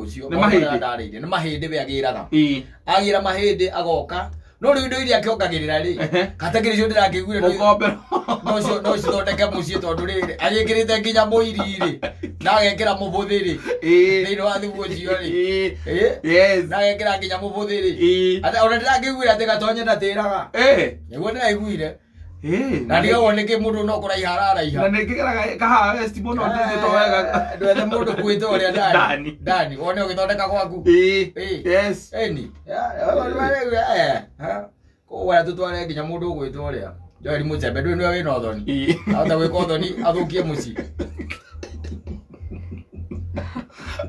ũcio. Nĩ Maũndũ marĩa mahĩndĩ? ndarĩirie nĩ mahĩndĩ we agĩraga. Ĩĩ. Agĩra mahĩndĩ agoka. No rĩu indo iria akĩongagĩrĩra rĩ, Ehe. kategori icio ndĩrakĩiguire no Mũkombero. no cithondeke mũciĩ tondũ rĩrĩ agĩkĩrĩte nginya mũiri rĩ na agekĩra mũbũthĩ rĩ Ĩĩ. thĩinĩ wa thubu ũcio rĩ. Ĩĩ. Ĩĩ. Yes. Na agekĩra nginya mũbũthĩ rĩ. Ĩĩ. Ate- Ona ndĩrakĩiguire atĩ gatonye ndatĩraga. Eh. Nĩguo ndĩraiguire. Ĩĩ. Na ndigagwo nĩkĩ mũndũ no kũraiha araraiha. Na nĩngĩgeraga kahawa west mũno ndĩthĩtwo wega. Ndwethe mũndũ kwĩte ũrĩa Dani. Dani. Dani, wone ũgĩthondeka gwaku. Ĩĩ. Ĩĩ. Yes. Eni. Koguo tũtware nginya mũndũ ũgwĩtwo ũrĩa. Joel Muchembe ndũĩ nĩwe wĩna ũthoni. Ĩĩ. Ahota gwĩka ũthoni athũkie mũciĩ.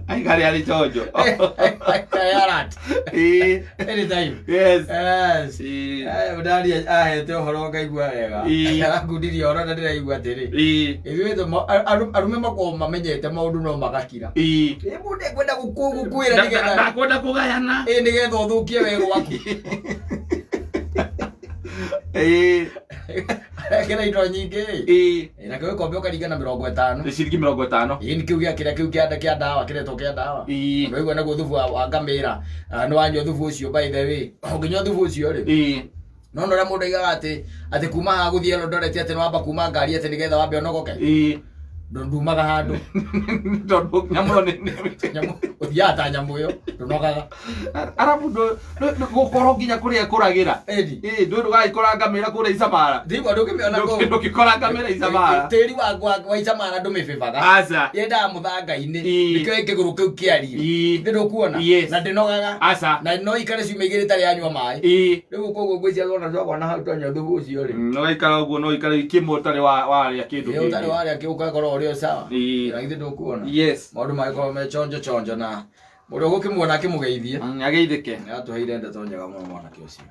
Aikare arĩ chonjo. Alert. Ĩĩ. Anytime. Yes. Yes. Ĩĩ. Ndari ahete ũhoro ngaigua wega. Ĩĩ. Arangundirie ũhoro na ndĩraigua atĩrĩ. Ĩĩ. Ithuĩ arũme makoragwo mamenyete maũndũ no magakira. Ĩĩ. Ĩ mũndũ ekwenda gũkwĩra nĩgetha Ndakwenda kũgayana. ĩ nĩgetha ũthũkie wega waku. Ĩĩ. Arekĩra indo nyingĩ ĩ. Ĩĩ. Ĩ, nakĩo gĩkombe ũkaringa na 50. Nĩ ciringi 50. Ĩ nĩ kĩu gĩa kĩrĩa kĩu kĩa ndawa kĩretwo kĩa ndawa. Ĩĩ. Ũraigua naguo thubu wa ngamĩra. Ah, nĩ wanyua thubu ũcio by the way. Ũngĩnyua thubu ũcio rĩ. Ĩĩ. No no ũrĩa mũndũ aigaga atĩ kuma haha gũthiĩ Eldoret atĩ nĩ wamba kuma ngari atĩ nĩgetha wambe ũnogoke. Ĩĩ. Ndumaga handũ. Tondũ nyamũ ĩyo nĩ Nyamũ ũthiaga ta nyamũ ĩyo ndũnogaga. Arabu gũkorwo nginya kũrĩa ĩkũragĩra. Ĩni. Ĩĩ, ndũĩ ndũgagĩkora ngamĩra kũrĩa Isamara. Ndiguo ndũngĩmĩona kũu. Ndũngĩkora ngamĩra Isamara. Tĩri wa Isamara ndũmĩbĩbaga. Aca. Yendaga mũthanga-inĩ. Ĩĩ. Nĩkĩo ĩ kĩgũrũ kĩu kĩariĩ. Ĩĩ. Nĩ ndũkuona? Yes. Na ndĩnogaga. Aca. Na no ikare ciumia 2 ĩtarĩ yanyua maĩ. Ĩĩ. Rĩu koguo ngwĩciria wona twagwa na hau twanyua thubu ũcio rĩ. No ikara ũguo no ikare wiki ĩmwe ũtarĩ warĩa kĩndũ Ĩĩ, ũtarĩ warĩa kĩ ũgakorwo ũrĩ o sawa. Ĩĩ. Na githĩ ndũkuona? Yes. Maũndũ magĩkorwo me chonjo chonjo na mũndũ ũgũkĩmuona akĩmũgeithie. Ageithĩke. Nĩ atũheire ndeto njega mũno mwanake ũcio.